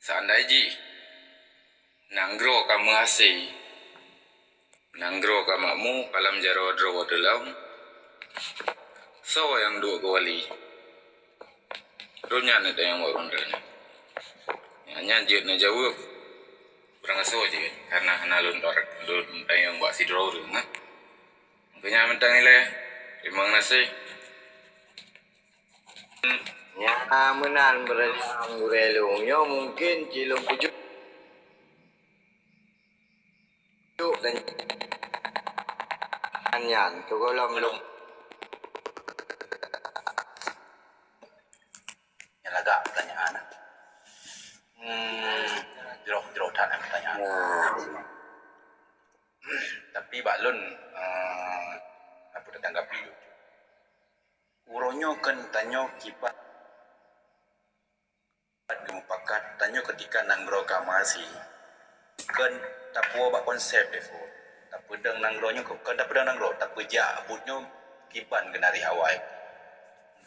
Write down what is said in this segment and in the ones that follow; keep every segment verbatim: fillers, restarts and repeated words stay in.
Seandai jih nanggroe ka meuhasé, nanggroe ka makmu, ka lam jaroe droe teuh lom, soe nyang duek keu wali? Lôn nyan neutanyong bak ureueng droeneuh. Nyan, nyan jeuet neujaweueb. Ureueng asoe jeuet, kareuna hana lôn, lôn tanyong bak sidroe ureueng, ha. Keu nyan mantong ilée. Teurimong gaséh. Nyang meunan beureulang gurée lôn nyoe mungken cit lôn peujeuet dan nyan teugohlom lôn. Nyang lagak pertanyaan. Hmm, jroh-jroh that pertanyaan. Tapi bak lôn, eh, apa, tatanggapi dulu. Uroe nyoe kan tanyoe kiban geumupakat, tanyoe keutika nanggroe ka meuhasé. Kan tapuwoe bak konsep default. Tapeudong nanggroe nyoe, kan tapeudong nanggroe, tapeujak buet nyoe kiban geunari awai.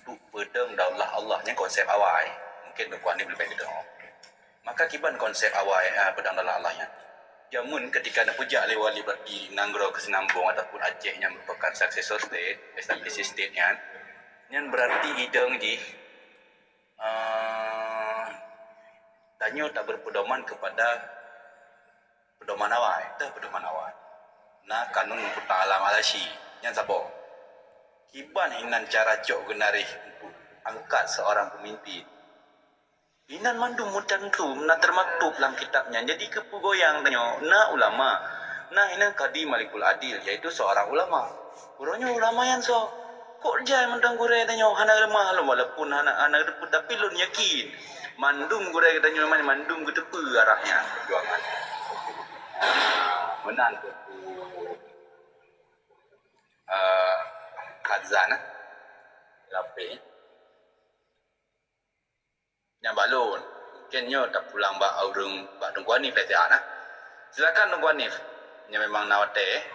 Untuk peudong daulah Allah nyan konsep awai. Mungken Teungku Hanif leubeh geudeungoe. Maka kiban konsep awai, ah, peudong daulah Allah nyan. Jameun keutika neupeujak lé wali berarti nanggroe keuseunambong ataupun Aceh nyang merupakan successor state, established state nyan, nyan berarti idong jih, ah, tanyoe taberpedoman kepada pedoman awai, teuh pedoman awai. Na kanun Sultan Alam Al-Asyi, nyan saboh. Kiban hinan cara cok geunari untuk angkat seorang pemimpin. Inan mandum meutantu na teumaktub lam kitab nyan. Jadi keu peugoyang tanyoe, na ulama, na inan Kadi Malikul Adil, yaitu seorang ulama. Uroe nyoe ulama nyan soe? Kok jai mantong gurée tanyoe hana leumah lom, walaupun hana, hana teupeu, tapi lôn yakin mandum gurée geutanyoe nyan mandum geuteupeue arah nyan peujuangan. Meunan Teungku, eh, Khazan, eh, Lapeh. Nyang bak lôn, mungken nyoe tapulang bak ureueng, bak Teungku Hanif lé siat, nah. Silakan Teungku Hanif, nyoe memang na watée.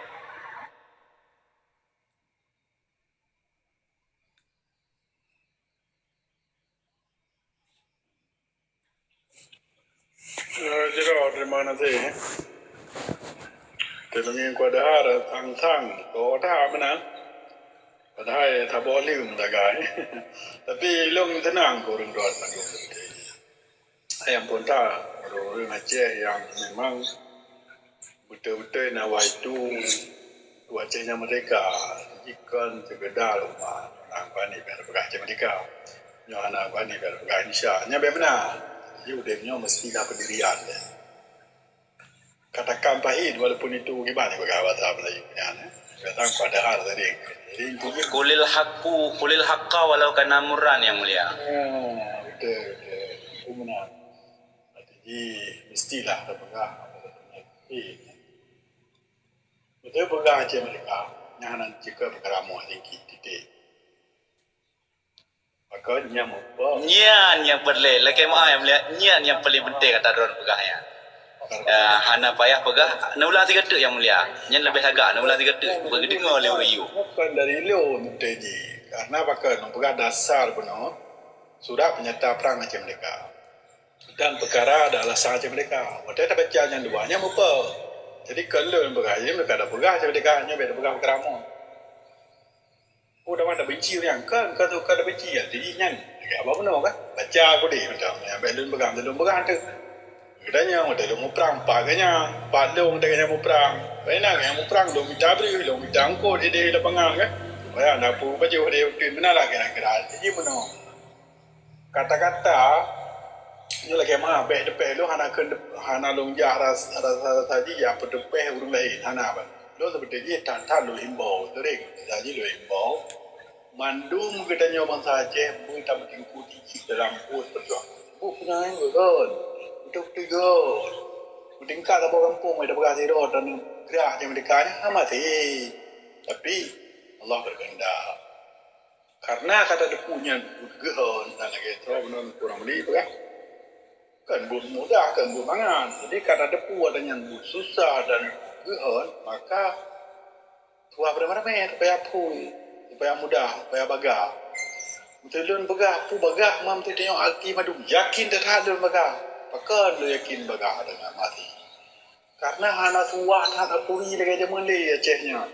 Eh, jroh, terima kasih. Teuleueng kuadahar sang-sang, kota meunan. Padahai saboh leueng sagai. Tapi lôn seunang keu ureueng droe mandum. Nyang phôn that, ureueng-ureueng Aceh nyang memang beutôi-beutôi na wai tu, tu Aceh nyang merdeka. Jikon seukeda lôn ma, na Teungku Hanif nyang peugah Aceh merdeka. Nyoe na Teungku Hanif nyang peugah Indonesia. Nyan bèk meunan. Jadi udeb nyoe meusti na peundirian deh. Katakan pahit walaupun itu gimana peugah bahasa Melayu nyan, eh. Kadang padahal tadi. Jadi intinya Qulil haqqu, qulil haqqa walau kana murran, Yang Mulia. Ya, betul, betul. Itu benar. Jadi mestilah tapeugah apa kata Nabi. Betul peugah Aceh merdeka. Nyang hana ceuka peukara moh tinggi titik. Maka nyang mupa. Nyan nyang peureulée, lakée meu'ah Yang Mulia, nyan nyang paleng penting ata droen peugah nyan. Eh, hana payah peugah, neulang sigoe teuk Yang Mulia. Nyan leubeh lagak, neulang sigoe teuk, beudeungoe lé ureueng yue. Bukan dari lôn teuji. Karena pakon lôn peugah dasar bunoe surat peunyata prang Aceh Merdeka. Dan peukara ada alasan Aceh Merdeka. Watée tabaca nyang dua, nyang mupa. Jadi kon lôn peugah, jadi mereka dah peugah Aceh Merdeka, nyan bèk tapeugah peukara moh. Oh, dah mantap benci ureueng. Kan, kan tu, kan dah benci ya. Jadi nyan, lagèe abang bunoe kan. Baca aku deh, macam, ya, bèk lôn peugah, lôn peugah tu. Geutanyoe, watèe lôn muprang, pat geutanyoe, pat lôn watèe geutanyoe muprang. Bèk na geutanyoe muprang, lôn mita breuh, lôn mita eungkôt idéh lapangan kan. Supaya na peue bajôh deh, beutôi meunan lah kira-kira. Jadi bunoe. Kata-kata, nyoe lagèe meu'ah, bèk teupèh lôn hana kheun, hana lôn jak ras-, ras-, rasa jih jak peuteupèh ureueng laén, hana ban. Lôn seubeutôi jih that-that lôn imbau, seuring saja lôn imbau. Mandum geutanyoe bansa Aceh beu tameutingkue tijih dalam peuet peujuangan. Beu peunyaléng geuhon, beutôi-beutôi geuhon. Meutingkat saboh gampông, bèk tapeugah sidroe taneuk grah nyang meudeka nyan, hana maté. Tapi, Allah berkehendak. Karena ka tateupeue nyan buet geuhon, dan lagèe droe bunoe Teungku Ramli peugah, kan buet mudah, kan buet mangat. Jadi, ka tateupeue watèe nyan buet susah dan geuhon, maka tuha beureumaramé supaya phôn, supaya mudah, supaya bagah. Meuteuh lôn peugah, peue bagah, ma meuteuh tanyoe arti mandum, yakin that-that lôn peugah. Pakon lôn yakin bagah deungon maté? Karena hana suah that apuri lagée jameun lé Aceh nyan.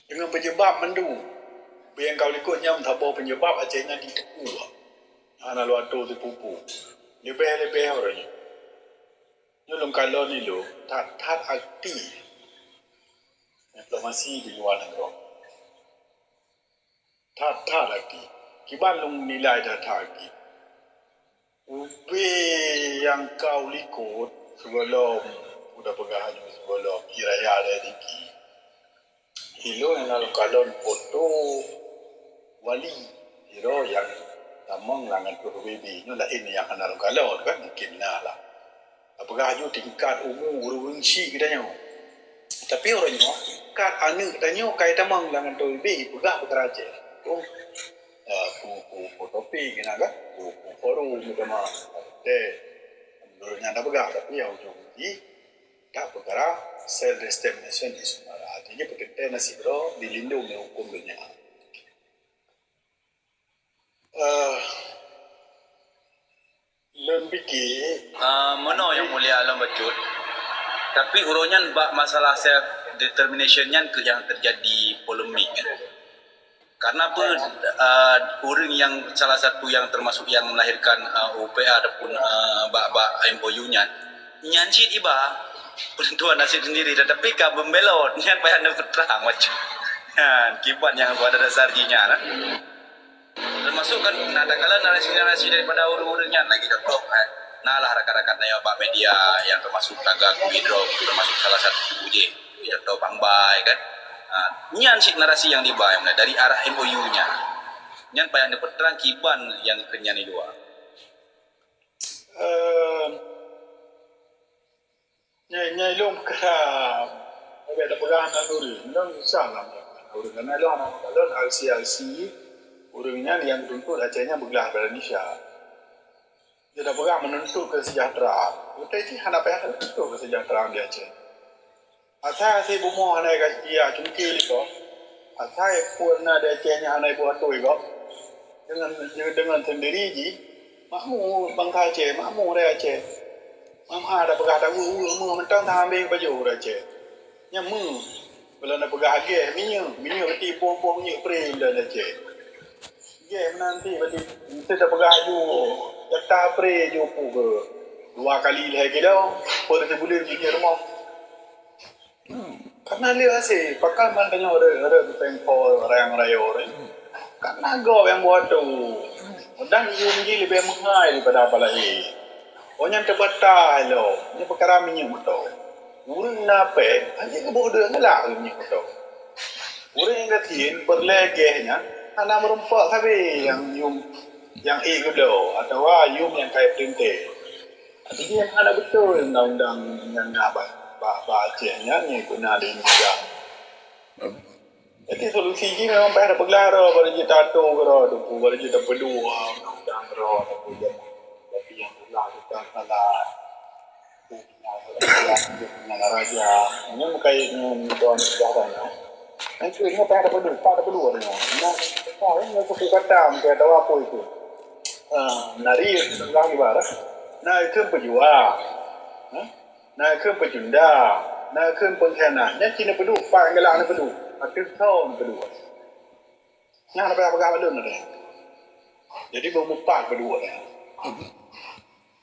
Deungon peunyeubab mandum. Beu nyang ka likot nyan saboh peunyeubab Aceh nyan jiteupeue. Hana lôn atô sipupu. Leubeh-leubeh uroe nyoe. Nyoe lôn kalon ilôn, that-that aktif diplomasi di luwa nanggroe. That-that aktif. Kiban lôn nilai that-that aktif. Ubé nyang ka u likot, sigohlom, udah peugah laju sigohlom, di raya Raya Tinggi. Ilôn nyang na lôn kalon foto wali, sidroe nyang tamong lam ateueh P B B. Nyoe laén nyang hana lôn kalon kan, mungkin na lah. Tapeugah laju tingkat umu ureuëng-ureuëng chik geutanyoe. Tapi uroe nyoe, tingkat aneuëk tanyoe ka jitamong lam ateueh P B B, peugah peukara Aceh. Oh, eh, Pu, Pu, Pu Taufik keunan kan? Pu, Pu Faru, meuteuma, teh. Ureuëng nyan tapeugah, tapi nyang ujong jih, dak peukara self determination di Sumatra. Artinya, peuteuntèe nasib droe dilindong lé huköm donya. Eh, lôn pike, Ah, meunoe Yang Mulia lôn bacut. Tapi uroe nyan bak masalah self determination nyan keuh nyang teujadi polemik. Karena apa, ah, ureuëng nyang salah satu nyang termasuk nyang melahirkan, ah, U P A ataupun, ah, bak-bak M O U nyan, nyan cit iba penentuan nasib sendiri, tetapi ka membelot, nyan payah neupeutrang bacut. Nyan, kiban nyang pada dasar jih nyan, eh. Termasuk kan, na takalon narasi-narasi daripada ureuëng-ureuëng nyan lagi contoh, eh. Nah lah rakan-rakan nyoe bak media nyang termasuk taga keu droe, termasuk salah satu jih. Contoh Bang Bai kan. Ha, nyan cit narasi nyang diba dari arah M O U nyan. Nyan payah neupeutrang kiban nyang keu nyan di luwa. Eh, Nyai, nyai lôn ka, bèk tapeugah nan ureuëng. Lôn susah lah meunyoe ureuëng. Karena lôn aneuk lôn, R C R C, ureuëng nyan nyang tuntut Aceh nyan beuglah bak Indonesia. Dia tapeugah menuntut kesejahteraan. Beutôi cit hana payah tuntut kesejahteraan di Aceh. Asai hase bumoe hana ka ia cungke lé gob. Asai peue na di Aceh nyan hana buet atoi gob. Deungon, deungon sendiri jih, makmu bansa Aceh, makmu rakyat Aceh. Meu'ah tapeugah taweue-weue meuh mantong tahabéh bajôh ureuëng Aceh. Nyan meuh, beulan tapeugah gèh minyeuk, minyeuk beuti boh-boh minyeuk pre beulan Aceh. Gèh meunan ti beuti, meusti tapeugah aju, jatah pre ju pu keu dua kali lhèe kilo, per sibuleuen jih rumoh. Karena lé hase, pakon ban tanyoe rhot-rhot peutempo rayang rayo nyoe. Karena gob nyang buet tu, dan yum jih leubeh meuhai daripada apa laén. Oh nyan teubatai lom, nyan peukara minyeuk moto. Ureuëng na péng, hana geuboh deuek ngeulak minyeuk moto. Ureuëng nyang gasien peureulèe gèh nyan hana meurumpok sabe nyang yum nyang ék geubloe atawa yum nyang kayèe teuntèe. Jadi nyang hana beutôi undang-undang nyang na bak, bak, bak Aceh nyan nyang guna di Indonesia. Jadi solusi jih memang payah tapeuglah droe, baro jeuet tato keudroe teungku, baro jeuet tapeuduek undang-undang keudroe teungku. Jadi nyang salah, tukang salah. Nyang raja. Nyan meukaét ngon tuan sejarah nyan. Nyan keuh nyoe payah tapeuduek, pat tapeuduek nyoe. Nyan, nyan suku kata meukaét tawa apui tu. Ah, nari sebelah ibarat. Na ikheun peujuang. Ha? Na ikheun peucunda. Na ikheun peungkhianat. Nyan cit neupeuduek, pat galak neupeuduek. Ateueh thon neupeuduek. Nyan leubeh peugah bak lôn tadi. Jadi beumeupat keudua nyan.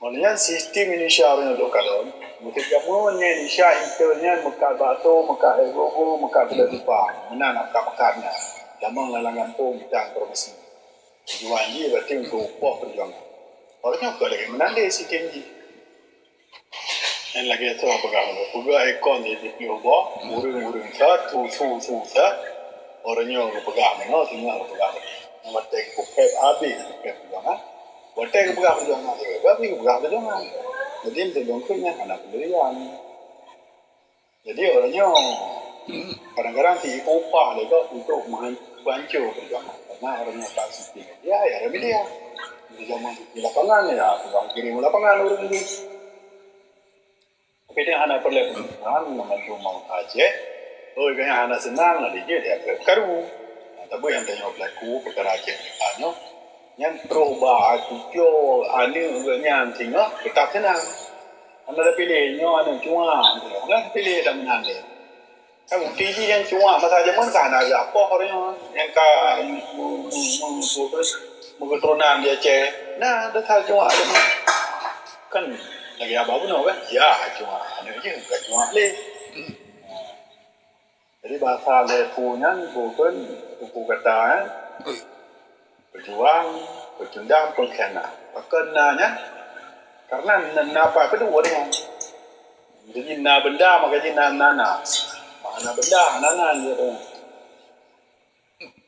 Maknanya sistem Indonesia ureuëng nyoe lôn kalon, meukeujamur nyan Indonesia intel nyan meukat bakso, meukat air gogo, meukat gula dupa. Meunan meukat-meukat nyan. Jamong lam gampông bidang promosi. Tujuan jih berarti untuk upah perjuangan. Orang nyoe keu lagèe meunan deh sistem jih. Nyan lagèe soe peugah, peugah ikon di siplôh boh, ureuëng-ureuëng sa, su, su, su sa, ureuëng nyoe geupeugah meunoe, singoh geupeugah meunoe. Watèe geupeugah habéh, geupeugah perjuangan. Watèe geupeugah perjuangan, tapi geupeugah perjuangan. Jadi, meuteumèe keu nyan hana peundirian. Jadi, ureuëng nyoe kadang-kadang si upah lé gob untuk meuhan-, meuhancô perjuangan. Karena ureuëng nyoe tak sipil media, ya, ada media. Di zaman di lapangan, ya, tukang kirim lapangan ureuëng ni. Tapi dia hana peureulèe peutusan, membantu mau Aceh. Oh, ikan hana senang, nanti dia, dia karu. Nah, tapi nyang tanyoe pelaku perkara Aceh nyoe, Nyan troh ba cucoe aneuk geuh nyan singoh, teutap seunang. Hana tapiléh nyoe aneuk cuak, hana tapiléh dak meunan lé. Ka bukeuti jih nyang cuak masa jameun ka hana geuapoh nyoe, nyang ka me-, me-, me-, me-, meuketuronan di Aceh. Nah, desya cuak jameun. Kan lagèe abah bunoe kan? Ya, cuak. Aneuk jih ka cuak lé. Jadi, basa lhèe peue nyan bukon suku kata, eh. Peujuang, peucundang, peungkhianat. Pakon na nyan? Karena na, na pat peue nyan. Jadi, na benda, maka jih na, na, na. Maka na benda, na, na, gitu.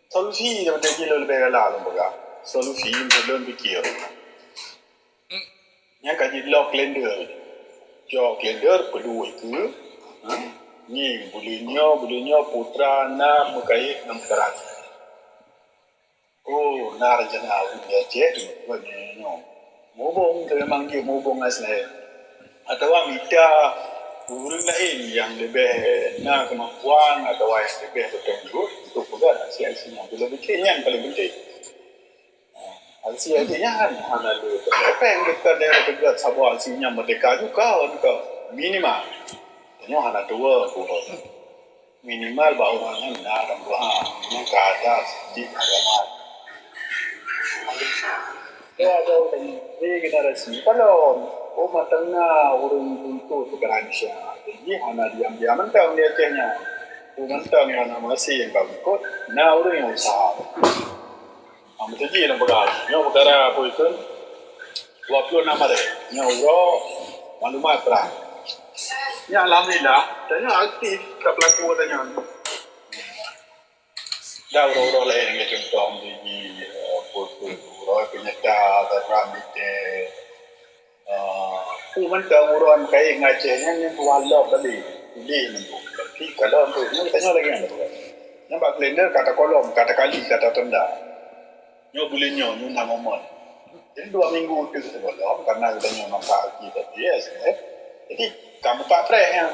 Solusi sebenarnya jih leubeh galak lôn peugah. Solusi untuk lôn pikir. Nyang ka jilok kalender. Cok kalender peudua keu, ha? Ngieng buleuen nyoe, buleuen nyoe, putra na meukayém ngon peukarat. Oh, na rencana ureueng di Aceh nyoe, nyoe, nyoe. Mubong, tapi memang jih mubong asai. Atawa mita ureueng laén nyang leubeh na keumampuan atawa nyang leubeh beutôi jeuet untuk peugah aksi-aksi nyan. Bila bikin nyan paling penting. Aksi-aksi nyan hana lé teulepeng geutanyoe teugat saboh aksi nyang merdeka juga, juga. Minimal. Tanyoe hana tuwoe, tuwoe. Minimal bak ureueng nyan na lam doa. Nyang ka ada sedikit agama. Dia ada ureueng regenerasi. Kalau umat tengah ureueng tuntut peukara Indonesia, jadi hana diam-diam mantong di Aceh nyan. Peue mantong nyang na masih nyang ka ikot, na ureueng nyang usah. Ha, meuteujih lam peugah. Nyoe peukara peue itu? Dua puluh enam Maret. Nyoe uroe maklumat perang. Nyan alhamdulillah, tanyoe aktif ka pelaku tanyoe. Dan uroe-uroe laén, contoh di, di, eh, uroe penyerta, dan ram di, eh, Ah, peue mantong uroe kayém ngon Aceh nyan, nyan tuha lom tadi. Udeh nyan tu. Tapi kalau untuk nyan, tanyoe lagèe nyan. Nyan bak kalender ka takolom, ka takali, ka tatanda. Nyoe buleuen nyoe, nyoe na momen. Jadi dua minggu teuk sigohlom, karena geutanyoe masa haji tadi, ya, eh. Jadi, ka meupat preh nyan.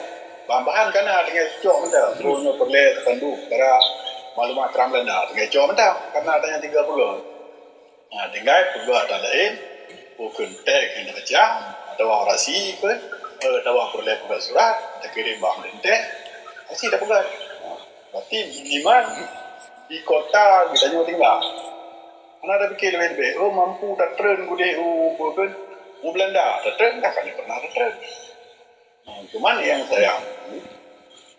Bahan-bahan ka na tinggai cok mantong. Peue nyoe peureulèe tanyoe, peukara maklumat perang Belanda, tinggai cok mantong. Karena tanyoe tiga buleuen. Ha, tinggai peugah that laén, bukon tèks nyang tabaca, atawa orasi pun, eh, atawa peureulèe peugah surat, takirém bak meurintah, aci tapeugah. Ha, berarti minimal di kota geutanyoe tinggai. Hana tapikir leubeh-leubeh, oh, mampu tatreun udeh u, bukon, u Belanda, tatreun, dah kan pernah tatreun. Nah, cuman nyang sayang,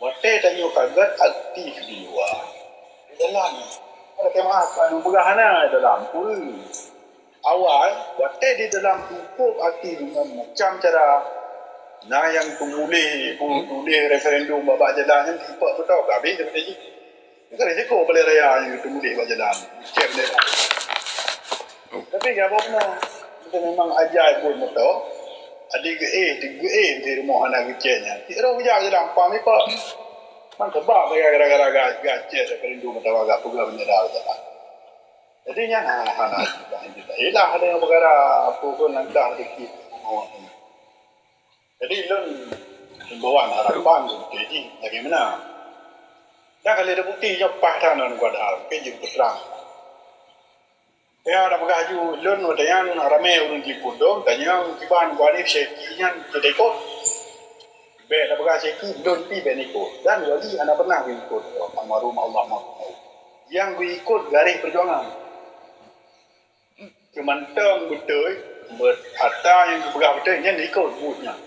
watèe tanyoe ka gèt aktif di luwa, di dalam, watèe maaf, anu peugah hana di dalam, peue. Awai, watèe di dalam cukup aktif deungon macam cara, na nyang teumuléh, peue, tuléh referendum bak-bak jalan nyan, tipak beutôi, habéh daripada jih. Itu risiko balèe raya nyang teumuléh bak jalan. Cek bendera. Tapi nyang apa kena? Kita memang ajaib pun moto. Adik geuéh, digeuéh di rumoh anak geucek nyan. Ti roh bijak je dampang ni, Pak. Man kebab gara-gara gacek saya perindu mata waga pegang bendera jalan. Jadi nyan hana, hana, hana. Yelah, ada yang bergara apa pun langkah dikit. Jadi lôn imbauan harapan lôn jadi lagèe meunan. Dan ka lheueh teubukti nyoe paih that ngon Teungku Adhar, mungken jeuet peutrang. Ya, na peugah laju lôn watèe nyan ramè ureueng jipeuduek, tanyong kiban Teungku Hanif Syekhi nyan teuikot. Bèk na peugah Syekhi, lôn pih bèk ikot. Dan wali hana pernah geuikot almarhum Allah Maha. Nyang geuikot garéh peujuangan. Keumantong beutôi, hareuta nyang geupeugah beutôi, nyan ikot buet nyan.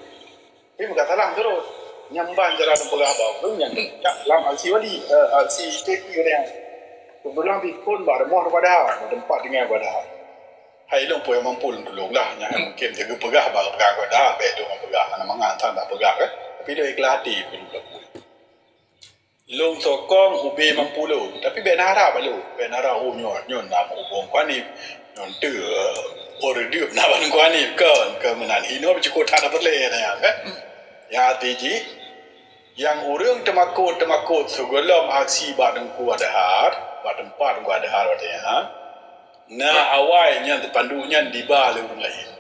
Tapi meukasalah terus. Nyang ban cara geupeugah bak ureueng nyan, cak lam aksi wali, eh, aksi T P ureueng nyan. Keubeulang pih phôn bak rumoh Teungku Adhar, bak teumpat tinggai Teungku Adhar. Hai lôn peue nyang mampu lôn tulông lah, nyan mungken geupeugah bak geupeugah Teungku Adhar, bèk lôn peugah, hana mangat, tan tapeugah, eh. Tapi lôn ikhlaih até peue lôn lakukan. Lôn sokong ubé mampu lôn, tapi bèk na harap bak lôn. Bèk na harap, oh, nyoe, nyoe na meuhubong Teungku Hanif, nyoe teu, eh, oh, reudeup na bak Teungku Hanif, kon, kon meunan. Inoe beucukôp that na peureulèe na nyan, kan? Nyang até jih, nyang ureueng teumakot-teumakot sigohlom aksi bak Teungku Adhar, bak teumpat Teungku Adhar watèe nyan, na awai nyan teupandu nyan diba lé ureueng laén.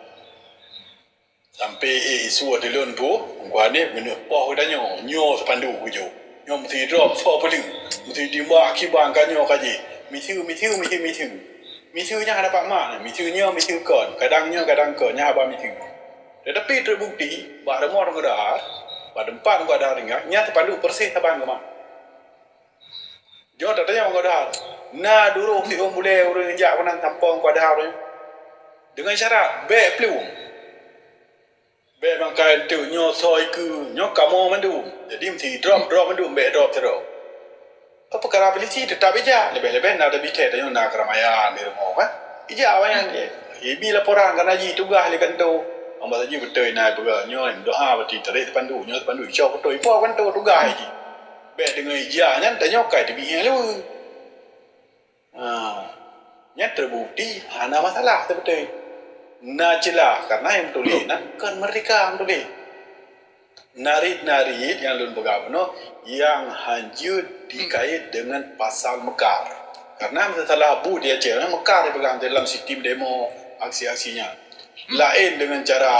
Sampai, eh, isu ateueh lôn peue, Teungku Hanif geuneuk poh geutanyoe, nyoe teupandu geujok. Nyoe meusti drop, soe peue, meusti timbak kiban ka nyoe ka jih. Miseue, miseue, miseue, miseue. Miseue nyan hana pat mak, miseue nyoe, miseue kon, kadang nyoe, kadang kon, nyan haba miseue. Tetapi teubukti, bak rumoh Teungku Dahar, bak teumpat Teungku Dahar tinggai, nyan teupandu persis saban keu mak. Nyoe tatanyong Teungku Dahar, na duroh siôn bulèe ureueng jak keunan sampoe Teungku Dahar nyoe? Deungon syarat, bèk plueng. Bèk mangkai eunteuk nyoe soe ikeue, nyoe kamoe mandum. Jadi meusi drop, drop mandum, bèk drop sidroe. Peukara polisi teutap ijak, leubeh-leubeh na tabithet tanyoe na keuramaian di rumoh, kan? Ijak awaknyan, ibi laporan, karna jih tugaih lé kantô. Meusaji beutôi na peugah nyoe, doa bati tarék teupandu, nyoe teupandu, icok beutôi, ipo kantô tugaih jih. Bèk deungon ijak nyan tanyoe kai teubiet lé. Ha, nyan teubukti hana masalah teubeutôi. Na ceulah, karna nyang tuléh nyan kon meurdeka nyang tuléh. Narit-narit nyang lôn peugah bunoe nyang hanjeuet dikait deungon pasal meukar. Karna meusalah bu di Aceh nyan meukar dipeugah dalam sistem demo, aksi-aksi nyan. Laén deungon cara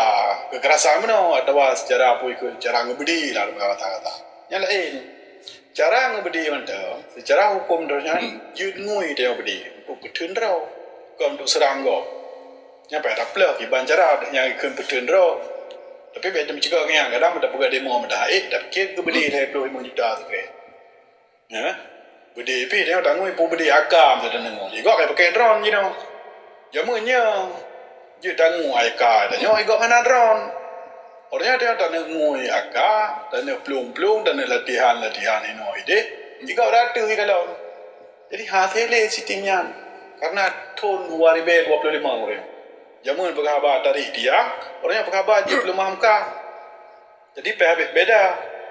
kekerasan bunoe atawa secara apa ikut cara ngeubeude lah kata-kata. Nyan laén. Cara ngeubeude mantong, secara huköm droe nyan jeuet ngui tanyoe beudé untuk peuteun droe, kon untuk seurang gob. Nyan payah taplôh kiban cara nyang ikheun peuteun droe. Tapi bèk tameucegah ngieng, kadang meuda peugah demo meuda, eh, tapike keu beudé lhèe ploh limong juta sikrék. Ya. Beudé pih tanyoe tangui peue beudé A K meuda taneuk ngui. Igob kai pakèk drone jinoe. Jameun nyoe jeuet tangui A K tanyoe igob hana drone. Awaknyan tanyoe taneuk ngui A K, taneuk plueng-plueng, taneuk latihan-latihan inoe idéh, igob ratus ikalon. Jadi hase lé sistem nyan. Karna thon dua ribèe dua ploh limong ureueng. Jameun peugah haba tarék tiang, awaknyan peugah haba jipeuleumah muka. Jadi pih habéh beda.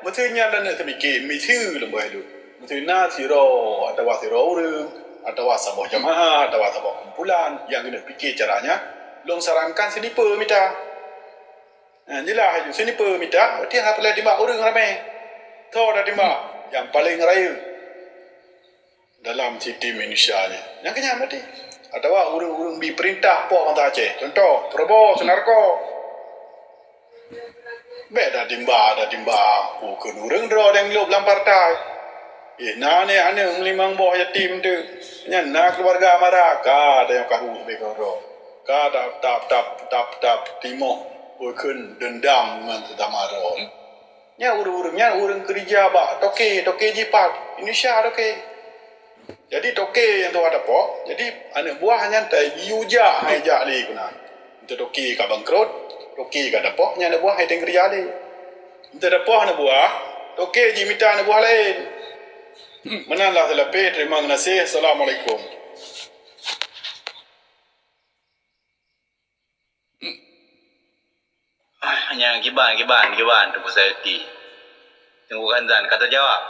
Meuseu nyan taneuk teumike, miseue lôn beuh lôn. Meuseu na sidroe atawa sidroe ureueng, atawa saboh jamaah, atawa saboh kumpulan nyang keuneuk pike cara nyan, lôn sarankan seunipeue mita. Nah, jeulaih laju seunipeue mita, berarti hana peureulèe timbak ureueng ramè. Soe tatimbak? Nyang paleng rayeuk dalam sistem Indonesia nyoe. Nyang keunyan berarti. Atawa ureueng-ureueng bi peurintah poh bansa Aceh. Contoh, Prabowo, Sunarko. Bèk tatimbak, tatimbak. Bukon ureueng droe nyang lôb lam partai. Eh, na aneuk-aneuk meulimong boh yatim tu. Nyan na keuluwarga mara, ka tayue karu sabe keudroe. Ka tap, tap, tap, tap, tap, timoh bukon deundam ngon sesama droe. Nyan ureueng-ureueng nyan ureueng keurija bak toke, toke jipat. Indonesia toke. Jadi toke nyang tuha tapoh, jadi aneuk buah nyan tajak hai jak lé keunan. Enteuk toke ka bangkrot, toke ka tapoh, nyan aneuk buah hai teukeurija lé. Enteuk tapoh aneuk buah, toke jimita aneuk buah laén. Meunan lah seulapeh, terima kasih. Assalamualaikum. Nyang kiban, kiban, kiban Teungku Sayuti. Teungku Kanzan ka teujawab.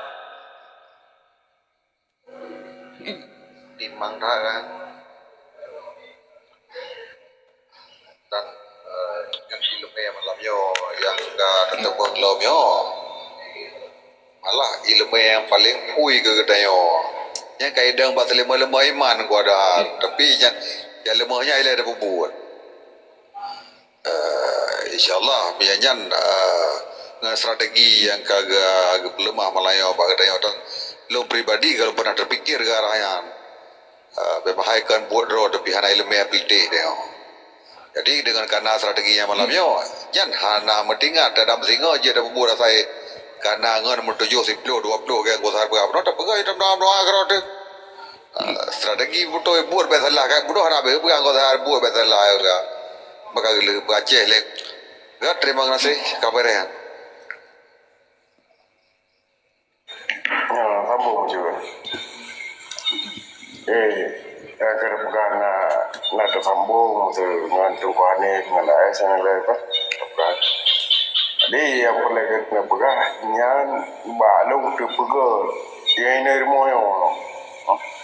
Timang that kan. Dan eh, nyan ileumèe malam nyoe nyang ka teuteumèe lom nyoe. Malah ileumèe nyang paleng phui keu geutanyoe. Nyan ka idong bak teuleumèe-leumèe iman kuada. Tapi nyan nyang leumèe nyan ilèe tapeubuet. Eh, insya Allah, biar nyan eh, ngon strategi nyang ka ge- geupeuleumah malam nyoe bak geutanyoe, dan lôn pribadi ka lôn pernah teupikir keu arah nyan. Eh, bèk bahai kon buet droe tapi hana ileumèe peuleutik tanyoe. Jadi deungon kana strategi nyang malam nyoe, nyan hana meutingat, tadam singoh jeuet tapeubuet asai kana ngon meutujoh siploh dua ploh geng anggota peugah bunoe tapeugah tam doa keudroe teuh. Ah, strategi beutôi buet bèk salah, kan bunoe hana bèk peugah anggota buet bèk salah ya udah. Maka geuleuh beuaceh lé. Gak terima kasih kabarnya. Ya, sambung juga. Eh, eh, kena pegang na na tersambung tu dengan Teungku Hanif dengan Ais yang lain apa? Pegang. Jadi yang perlu kena pegang nyan bak lôn teupeugah yang ini ilmu yang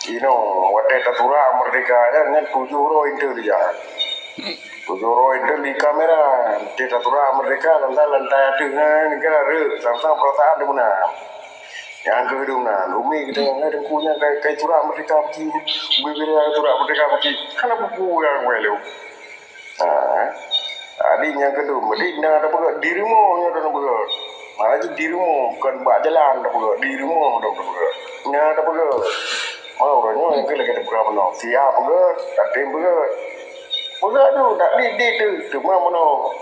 Inoe watèe tasurak merdeka nyan, nyan tujoh droe intel ija. Tujoh droe intel di kamera. Watèe tasurak merdeka, lantai-lantai ateueh nyan, nyan reuek, sang-sang peurasaan di meunan. Nyang keuh di meunan, umi geutanyoe nyan teungku nyan kai, kai surak merdeka beuki. Ubé-bé surak merdeka beuki. Hana peue-peue nyang kuwèe lé. Ha. Jadi nyang keudua, jadi na tapeugah di rumoh nyoe tapeugah. Makna jih di rumoh, bukan bak jalan tapeugah, di rumoh tapeugah. Na tapeugah. Wah, uroe nyoe nyang keuh lagèe teupeugah bunoe. Siap peugah, tatem peugah. Peugah tu, tak dit-dit tu. Teuma bunoe,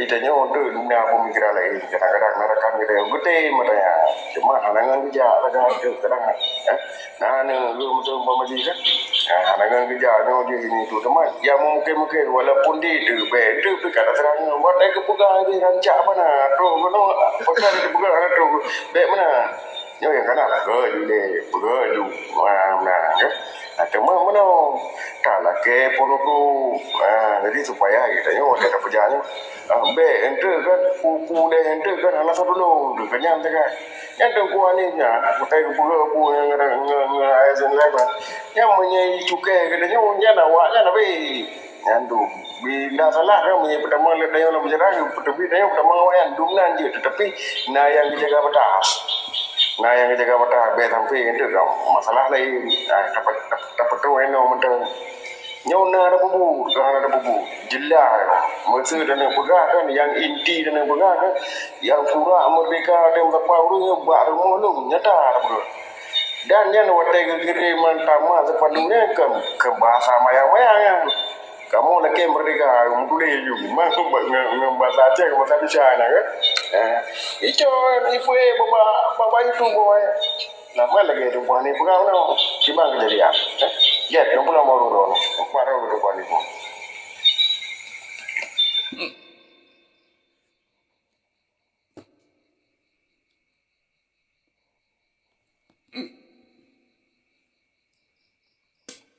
eh, tanyoe tu na peumikiran laén. Kadang-kadang na rakan kita yang gede matanya. Cuma hana ngon geujak lagèe tu kadang, eh. Nah, ni, lu meutumpah majlis kan. Nah, hana ngon geujak nyoe je ini tu. Teuma, ya mungkin-mungkin, walaupun di tu, bèk tu, tapi kada terang. Buat lagi peugah lagi rancak mana. Tu, kena, peugah lagi peugah, tu. Bèk mana. Nyoe nyang kana peugah ju lé, peugah ju, ah, meunan, kan? Ah, teuma meunoe, ka lakèe peuruku, ah, jadi supaya geutanyoe watèe tapeujak nyoe, ah, bèk enteuk kan, peue-peue lé enteuk kan, hana tatulông, teuh keunyan teuh kan. Nyan Teungku Hanif nyan, watèe geupeugah peue ngon, ngon, ngon ayah Zainal Abidin. Nyan meunyoe cukai geutanyoe, nyan awak nyan habéh. Nyan tu, bila salah kan, meunyoe peutamong lé tanyoe lam penjara, peuteubiet tanyoe peutamong awaknyan, dum nan jeuet, teutapi na nyang geujaga batas. Na nyang geujaga batas, bèk sampai enteuk ka masalah laén. Ah, tapeu-, tapeu-, tapeutrok inoe mantong. Nyoe na tapeubuet, ka hana tapeubuet. Jeulaih, meuseu taneuk peugah kan, nyang inti taneuk peugah kan, nyang surat meurdeka dan beurapa ureueng nyoe bak rumoh lôn, nyata tapeugah. Dan nyan watèe geukirém mantama sipadum nyan keu, keu bahasa mayang-mayang nyan. Kamoe lakèe meurdeka, meutuléh ju. Memang ngon, ngon bahasa Aceh, ngon bahasa Indonesia na kan. Eh, ico, ipe, baba, baba itu boy. Nama lagèe tu buah ni peugah no. Kiban kejadian. Eh, ya, yang pulang baru tu. Empat orang tu buah ni pun.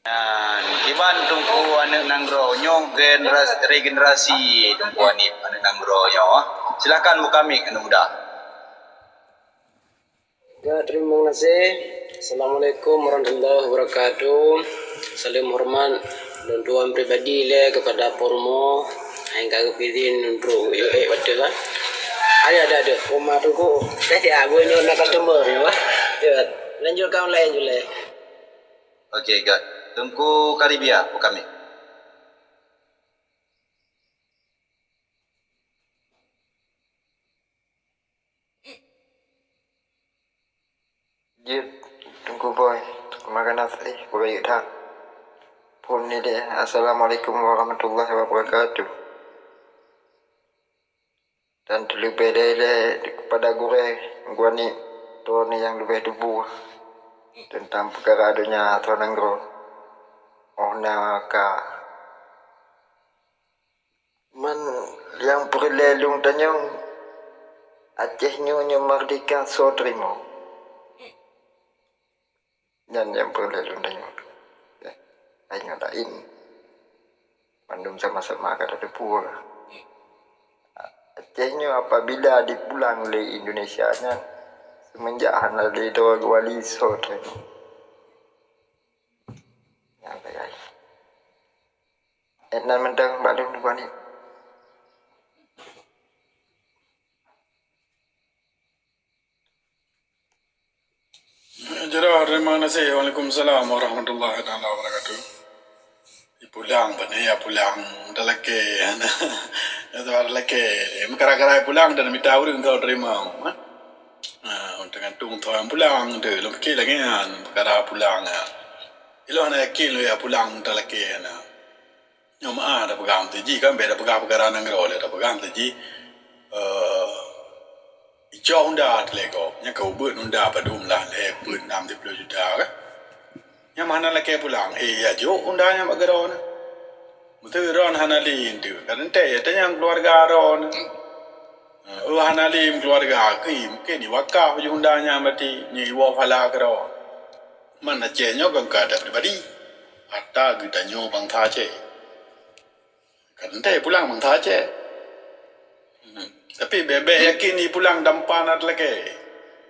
Nyan, kiban Teungku aneuk nanggroe nyoe generasi, regenerasi Teungku Hanif aneuk nanggroe nyoe. Silakan buka mik aneuk muda. Ya, terima kasih. Assalamualaikum warahmatullahi wabarakatuh. Salam hormat lôn tuan pribadi lé kepada Purmo. Hai ka geupidin untuk U E watèe lah. Ada, ada, ada. Rumah Teungku. Tadi aku nyoe na customer ya, Pak. Ya, lanjutkan lain je lé. Okey, good. Teungku Karibia, buka mik. Jeuet, Teungku Boy. Terima kasih, beurayeuk that. Phôn ni deh. Assalamualaikum warahmatullahi wabarakatuh. Dan teuleubeh lé kepada gurèe, gurèe ni, droeneuh nyang leubeh tuboh teuntang peukara donya atau nanggroe. Oh na ka. Man nyang peureulèe lôn tanyong, Aceh nyoe nyoe merdeka soe teurimong. Nyan nyang peureulèe lôn tanyong. Hai nyoe laén. Mandum sama-sama ka tateupeue. Aceh nyoe apabila dipulang lé Indonesia nyan, seumenjak hana lé droe geuwali soe teurimong. Nyan sagai. Éh, nan mantong bak lôn Teungku Hanif. Jroh, terima kasih. Waalaikumsalam warahmatullahi taala wabarakatuh. Ipulang bak ni, ya pulang. Dah lakèe. Dah lakèe. Meukarai-karai pulang dan mita ureueng keu teurimong. Ha, teugantung toh nyang pulang tu. Lôn pikir lagèe nyan, peukara pulang nyan. Ilôn hana yakin lôn ya pulang talakèe na. Nyoe meu'ah tapeugah meuteujih kan, bèk tapeugah peukara nanggroe lé tapeugah meuteujih. Eh, ico Honda teulegok, nyan ka ubeuet Honda padum lah, lhèe peuet nam siplôh juta kan. Nyan meuhana lakèe pulang, eh, ya jok Honda nyan bak keudroe na. Meuteue droen hana lé teuh, ka teuntèe ya tanyong keuluwarga droen. Eh, oh hana lé keuluwarga, keu mungken iwakaf ju Honda nyan berarti, nyoe iwoe pahala keudroe. Man Aceh nyoe kon keu ata pribadi, ata geutanyoe bansa Aceh. Ka teuntèe pulang bansa Aceh. Hmm. Tapi bèk-bèk yakin ipulang tanpa na talakèe.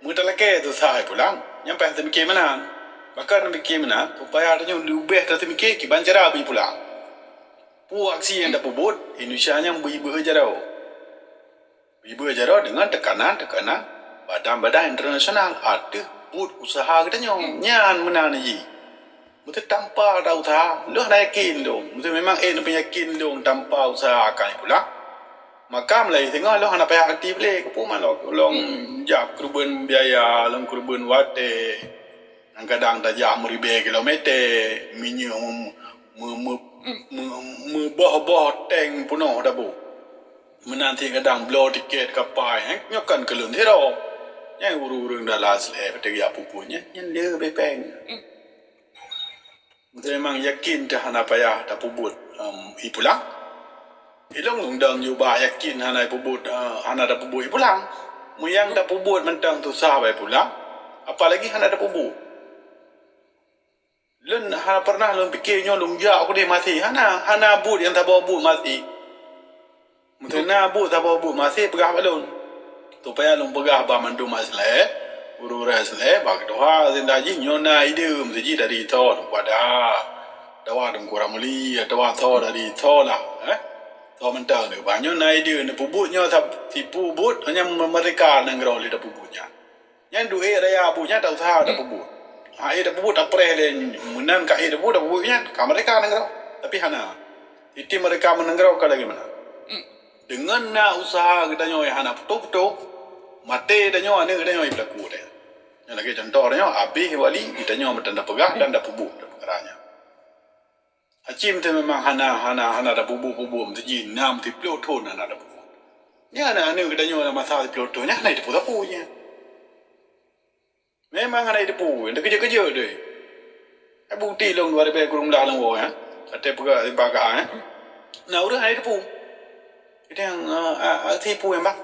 Meutalakèe susah ipulang, nyan payah teumikir meunan. Bahkan teumikir meunan, supaya tanyoe leubeh tateumikir kiban cara beu ipulang. Peue aksi nyang tapeubuet, Indonesia nyan beu ibeuet jaroe. Beu jaroe deungon teukanan-teukanan badan-badan internasional ateueh buet useuha geutanyoe. Nyan meunan jih. Meuseu tanpa ta useuha, lôn hana yakin lôn. Meuseu memang ék lôn peuyakin lôn tanpa useuha akan pulang, maka meulayeue singoh lôn hana payah aktif lé. Keupeue man lôn, lôn jak keureubeuen biaya, lôn keureubeuen watèe. Kadang-kadang tajak meuribèe kilometer, minyeuk meuboh-boh tank peunoh taboh. Meunan cit kadang bloe tiket kapai, eh, nyoe kon keu lôn sidroe. Nyan ureueng-ureueng dalam Israel, teuga peubuet nyan, nyan le bepeng. Beutôi memang yakin teuh hana payah tapeubuet, em, ipulang. Ilôn dong jubah yakin hana peubuet, eh, hana tapeubuet ipulang. Meunyo tapeubuet mantong susah bak ipulang, apalagi hana tapeubuet. Lôn hana pernah lôn pike nyoe lôn jak keudeh maté. Hana, hana buet nyang saboh buet maté. Meuseu na buet saboh buet maté peugah bak lôn. Supaya lôn peugah bak mandum Israel, ureueng-ureueng Israel, bak tuha sinta jih nyoe na ide meuseu jih dari tho Teungku Adam, atawa Teungku Ramli, atawa tho dari tho lah, eh. Tho mantong tu. Bah nyoe na ide neupeubuet nyoe sab-, sipeubuet nyang meurdeka nanggroe lé tapeubuet nyan. Nyan duek raya buet nyan tak usah tapeubuet. Ha, eh, tapeubuet tapreh lé meunan ka eh tapeubuet, tapeubuet nyan ka meurdeka nanggroe. Tapi hana. Siti meurdeka meunanggroe ka lagèe meunan. Deungon na useuha geutanyoe nyang hana putôh-putôh, maté tanyoe aneuk geutanyoe jipeulaku teuh. Nyan lagèe cuntoh tanyoe Abéh Wali, geutanyoe meuteun tapeugah dan tapeubuet peukara nyan. Aci meuteu memang hana, hana, hana tapeubuet-peubuet, meuteu jih nam siploh thon hana tapeubuet. Nyan aneuk geutanyoe lam masa siploh thon nyan hana jiteupeue sapeue nyan. Memang hana jiteupeue, teukeujot-keujot deh. Ai bukti lôn dua ribèe kureueng blah lôn woe, eh. Watèe peugah Simpang K A, eh. Na ureueng hana jiteupeue. Geutanyoe, eh, eh, tipu memang.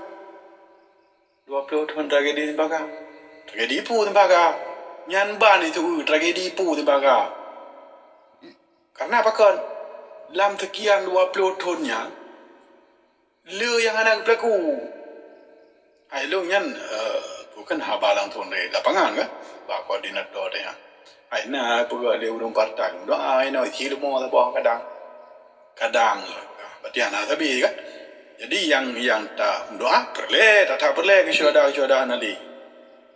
Dua ploh thon tragedi Simpang K A. Tragedi peue Simpang K A? Nyan ban itu, tragedi peue Simpang K A? Karena pakon? Lam seukian dua ploh thon nyan, le nyang hana geupeulaku. Hai lôn nyan, eh, bukon haba langsung dari lapangan kan? Bak koordinator teuh nyan. Hai na peugah lé ureueng partai, doa inoe isi leumo saboh kadang. Kadang, berarti hana sabe kan? Jadi nyang, nyang ta meudoa peureulèe, that-that peureulèe keu syuhada-syuhada Nabi.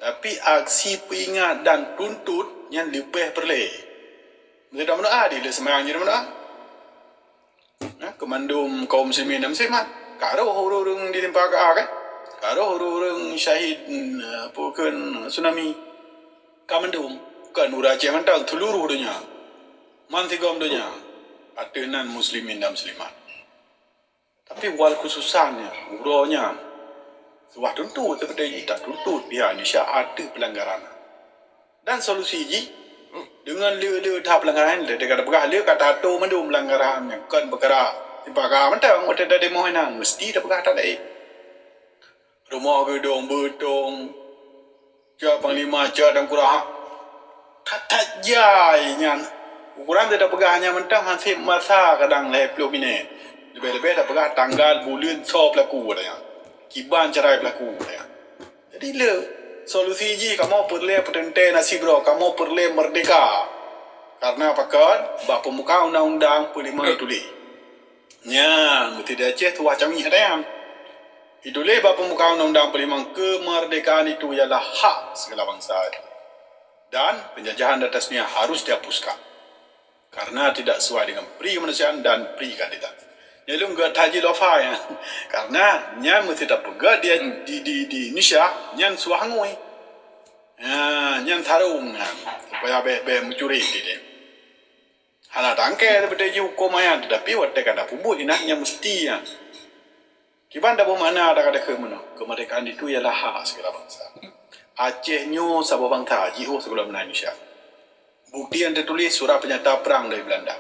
Tapi aksi peuingat dan tuntut nyan leubeh peureulèe. Meunyoe ta meudoa, di le seumayang jih meudoa. Nah, keu mandum kaum muslimin dan muslimat. Ka roh ureueng-ureueng di Simpang K A kan? Ka roh ureueng-ureueng syahid, eh, apa kheun tsunami. Ka mandum, kon ureueng Aceh mantong, seuluruh donya. Ban sigom donya. Ateueh nan muslimin dan muslimat. Tapi wal khususan nyan, uroe nyan, suah tuntut, seperti jih ta tuntut pihak Indonesia ateueh pelanggaran. Dan solusi jih, deungon le-le that pelanggaran, le ka tapeugah le ka tato mandum pelanggaran nyang kon peukara Simpang K A mantong, watèe ta demo inan, meusti tapeugah that laén. Rumoh geudong beutong, cok panglima, cok teuangkurah. That-that jai nyan. Ukoran teuh tapeugah nyan mantong hana sép masa kadang lhèe ploh minèt. Leubeh-leubeh tapeugah tanggal buleuen soe peulaku katanya. Kiban cara peulaku katanya. Jadi le, solusi jih kamoe peureulèe peuteuntèe nasib droe, kamoe peureulèe meurdeka. Karena pakon? Bak peumuka undang-undang peulimong tuléh. Nyan, meuti di Aceh tuah camiah dayang. Dituléh bak peumuka undang-undang peulimong, kemerdekaan itu ialah hak segala bangsa. Dan penjajahan di atas dunia harus dihapuskan. Karena tidak sesuai dengan pri kemanusiaan dan pri keadilan. Nyan lôn geuh that jih lofa nyan. Karena nyan meusti tapeugah di, di, di, di Indonesia, nyan suah ngui. Ha, nyan sarong nyan. Supaya bèk, bèk meucuri di dia. Hana tangke seperti ji huköm ayat, tetapi watèe ka tapeubuet inan nyang meusti nyan. Kiban taboh makna dak ka takheun meunoe, kemerdekaan itu ialah hak segala bangsa. Aceh nyoe saboh bangsa jiôh sigohlom na Indonesia. Bukti nyang teutuléh surat peunyata prang dari Belanda.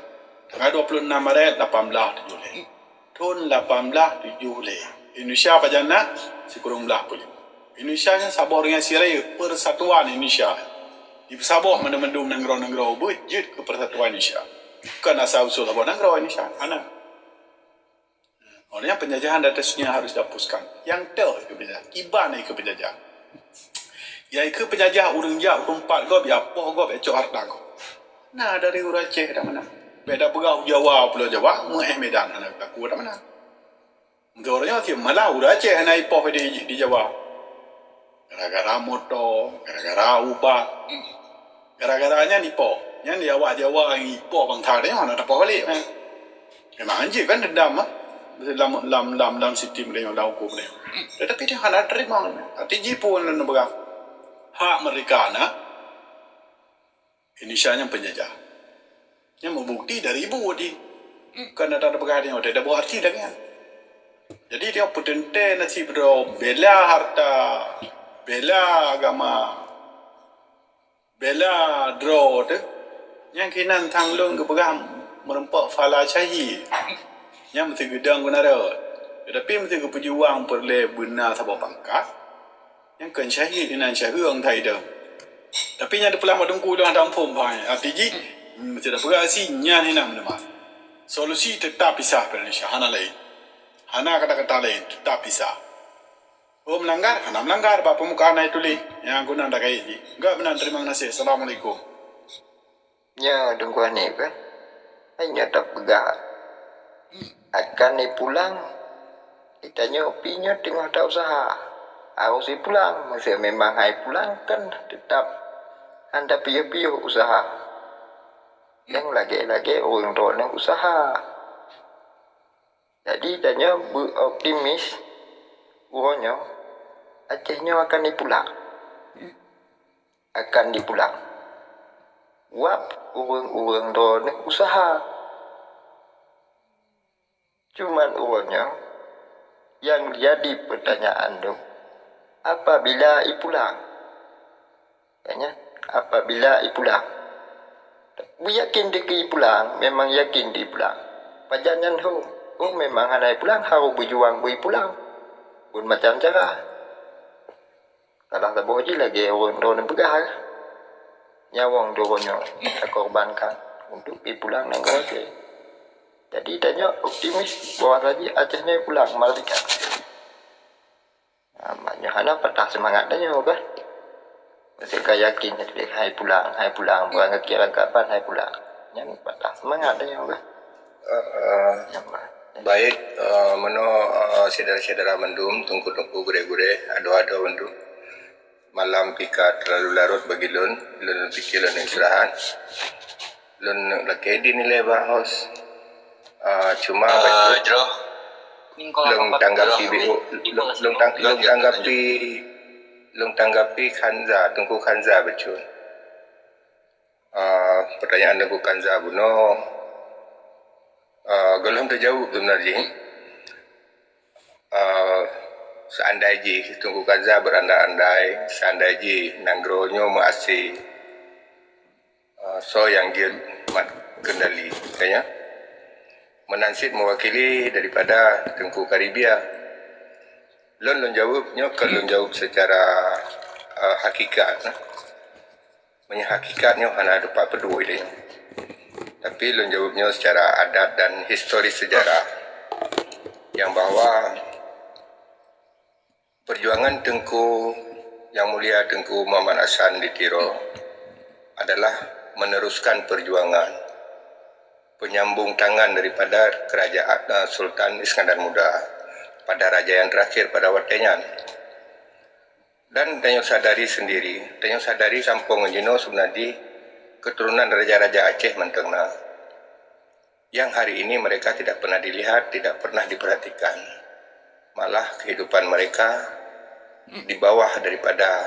Tanggal dua puluh enam Maret lapan belas tujoh lhèe. Thon lapan belas tujoh lhèe. Indonesia pajan na? Sikureueng blah peuet. Indonesia nyan saboh deungon siraya persatuan Indonesia. Dipeusaboh mandum-mandum nanggroe-nanggroe beujeuet keu persatuan Indonesia. Kon asai usul saboh nanggroe Indonesia. Hana. Oleh nyan penjajahan di atas dunia harus dihapuskan. Nyang toh ikheun penjajah. Kiban ikheun penjajah. Nyang ikheun penjajah ureueng jak ureueng pat gob, jak poh gob, jak cok hareuta gob. Na dari ureueng Aceh dak meunan. Bèk tapeugah Jawa, Pulo Jawa, meu'èh Medan hana takue dak meunan. Meunyoe nyoe cit malah ureueng Aceh hana ipoh di, di Jawa. Gara-gara moto, gara-gara ubat. Gara-gara nyan ipoh. Nyan di awak Jawa nyang ipoh bangsa tanyoe hana tapoh balek, eh. Memang jih kan dendam, ah. Lam, lam, lam, lam sistem tanyoe, lam huköm tanyoe. Tetapi dia hana terima. Arti jih pun peugah hak merdeka na. Indonesia nyan penjajah. Nyan meubukti dari ibu tadi. Bukan ada peugah dia, ada buah hati lagi nyan. Jadi dia peuteuntèe nasib droe, bela harta, bela agama, bela droe teuh. Nyang keunan sang lôn geupeugah meurumpok phala syahid. Nyan meusti geudong keunan rot. Tetapi meusti geupeujuang peureulèe beuna saboh pangkat. Nyang kon syahid inan syaheueng that idong. Tapi nyang teupulang bak teungku lôn hana muphom, hai. Arti jih, hmm, meusti tapeugah si nyan inan meuleumah. Solusi tetap pisah Indonesia, hana lain. Hana kata-kata lain, tetap pisah. Oh melanggar, hana melanggar, bak peumukaan na tuléh. Nyang guna dak kayèe jih. Enggak beuna terima kasih. Assalamualaikum. Nyoe Teungku Hanif kan? Hai nyoe tapeugah. Akan ipulang. Geutanyoe pih nyoe teungoh ta-useuha. Harôh ipulang. Meuseu memang hai pulang kan teutap hana piôh-piôh useuha. Nyang lagèe-lagèe ureueng droeneuh useuha. Jadi tanyoe beuoptimis uroe nyoe Aceh nyoe akan ipulang. Akan ipulang. Wab ureueng-ureueng droeneuh useuha. Cuman uroe nyoe nyang jadi peutanyaan lôn, apabila ipulang? Katanya, apabila ipulang. Beuyakin dikeue ipulang, memang yakin ipulang. Pajan nyan hom? Oh memang hana ipulang, harôh beujuang beu ipulang. Bun macam cara. Salah saboh jih lagèe ureueng droeneuh peugah, nyawöng droeneuh takorbankan untuk ipulang nanggroe Aceh. Jadi tanyoe optimis bahwa saji Aceh nyoe ipulang merdeka. Nah, maknanya hana patah seumangat tanyoe kan. Meuseuka yakin hai pulang, hai pulang, beurangkat kapan hai pulang. Nyan patah seumangat tanyoe kan. Uh, uh, baik, uh, meunoe, uh, syedara-syedara mandum, teungku-teungku, gurèe-gurèe, adoe-adoe mandum. Malam pih ka terlalu larot bagi lôn, lôn pike lôn istirahat. Lôn lakèe dinilai bak host. Ah, cuma bacut lôn tanggapi, lôn, lôn tang-, lôn tanggapi, lôn tanggapi Khanza, Teungku Khanza bacut. Ah, pertanyaan Teungku Khanza bunoe, ah, gohlom teujaweueb sebenarnya. Ah, seandai jih Teungku Khanza berandai-andai, seandai jih nanggroe nyoe meuaséh, ah, soe nyang jeuet mat kendali, kaya. Meunan cit mewakili daripada Teungku Karibia. Lôn, lôn jaweueb nyoe kon lôn jaweueb secara, ah, hakikat, nah. Meunyoe hakikat nyoe hana teupeuduek lé nyoe. Tapi lôn jaweueb nyoe secara adat dan historis sejarah, nyang bahwa perjuangan Teungku Yang Mulia Teungku Muhammad Hasan di Tiro adalah meneruskan perjuangan penyambung tangan daripada kerajaan, eh, Sultan Iskandar Muda pada raja yang terakhir pada watèe nyan. Dan tanyoe sadari sendiri, tanyoe sadari sampoe ngon jinoe sebenarnya keturunan raja-raja Aceh mantong na. Yang hari ini mereka tidak pernah dilihat, tidak pernah diperhatikan. Malah kehidupan mereka di bawah daripada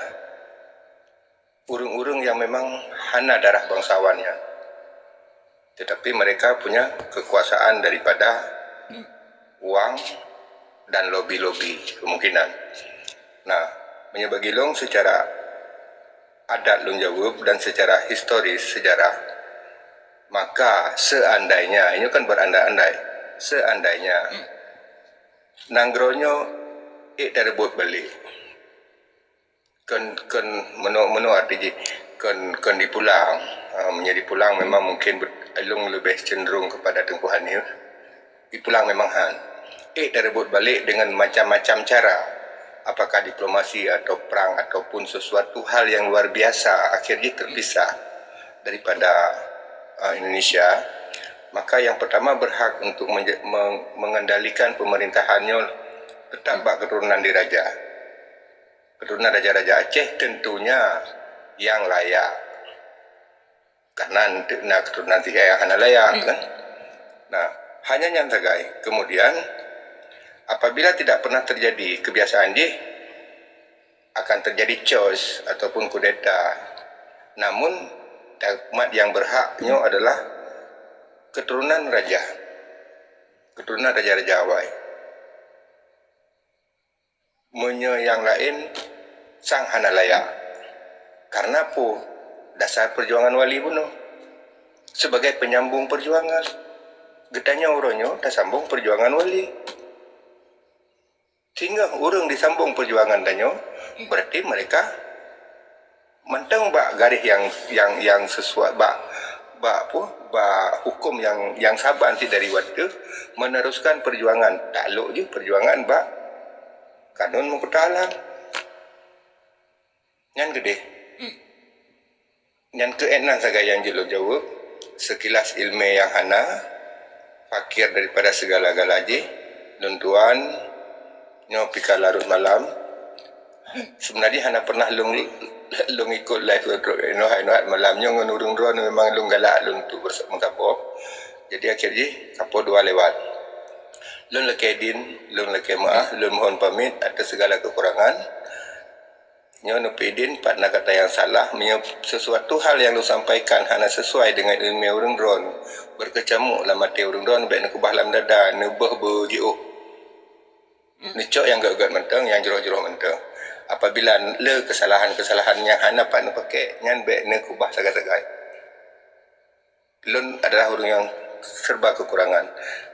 ureueng-ureueng yang memang hana darah bangsawannya. Tetapi mereka punya kekuasaan daripada wang dan lobi-lobi kemungkinan. Nah, meunyoe bagi lôn secara adat lôn jaweueb dan secara historis sejarah, maka seandainya, ini kan berandai-andai, seandainya nanggroe nyoe ék tareubot balek, kon, kon meunoe, meunoe arti jih, kon, kon dipulang. Ha, meunyoe dipulang memang mungkin bet-, lôn leubeh cenderung kepada Teungku Hanif. Dipulang memang han. Ék tareubot balek dengan macam-macam cara. Apakah diplomasi atau perang ataupun sesuatu hal yang luar biasa, akhir jih terpisah daripada, uh, Indonesia, maka yang pertama berhak untuk menje-, meng-, mengendalikan pemerintahan nyoe tetap bak keturunan diraja. Keturunan raja-raja Aceh tentunya yang layak. Karena na keturunan tiga yang hana layak, kan? Nah, hanya nyan sagai. Kemudian, apabila tidak pernah terjadi kebiasaan jih, akan terjadi cos ataupun kudeta. Namun, Dan umat nyang berhak nyoe adalah keturunan raja. Keturunan raja-raja awai. Meunyoe nyang laén sang hana layak. Karena peue? Dasar perjuangan wali bunoe. Sebagai penyambung perjuangan. Geutanyoe uroe nyoe tasambong perjuangan wali. Sehingga ureuëng disambong perjuangan tanyoe, berarti mereka mantong bak garéh nyang, nyang, nyang sesuai, bak, bak apa, bak hukum nyang, nyang saban cit dari watée, meneruskan perjuangan. Taklok jih perjuangan bak kanun meukuta alam. Nyan keudeh. Nyan keuh nan sagai nyang jeuet lôn jaweueb. Sekilas iéleumé nyang hana, fakir daripada segala-gala jih, lôn tuan, nyoe pih ka larot malam. Seubeuna jih hana pernah lôn, lôn ikot live droe inoe, inoe malam nyoe ngon ureuëng droe memang lôn galak lôn tu beursa-, meusaboh. Jadi akhé jih saboh dua lewat. Lôn lakée idin, lôn lakée meuáh, lôn mohon pamit atas segala kekurangan. Nyoe neupeuidin pat na kata nyang salah, meunyoe sesuatu hal nyang lôn sampaikan hana sesuai deungon iéleumé ureuëng droe, beukeucamuk lam até ureuëng droe, bék neukeubah lam dada, neubeuh beujiôh. Neucok nyang gét-gét mantong, nyang jroh-jroh mantong. Apabila le keusalahan-keusalahan nyang hana pat neupaké, nyan bék neukeubah sagai-sagai. Lôn adalah ureuëng nyang serba kekurangan.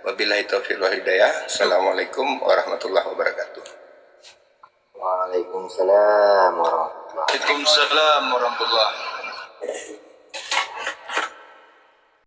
Wabillahi taufiq wal hidayah. Assalamualaikum warahmatullahi wabarakatuh. Waalaikumsalam warahmatullahi. Waalaikumsalam warahmatullahi.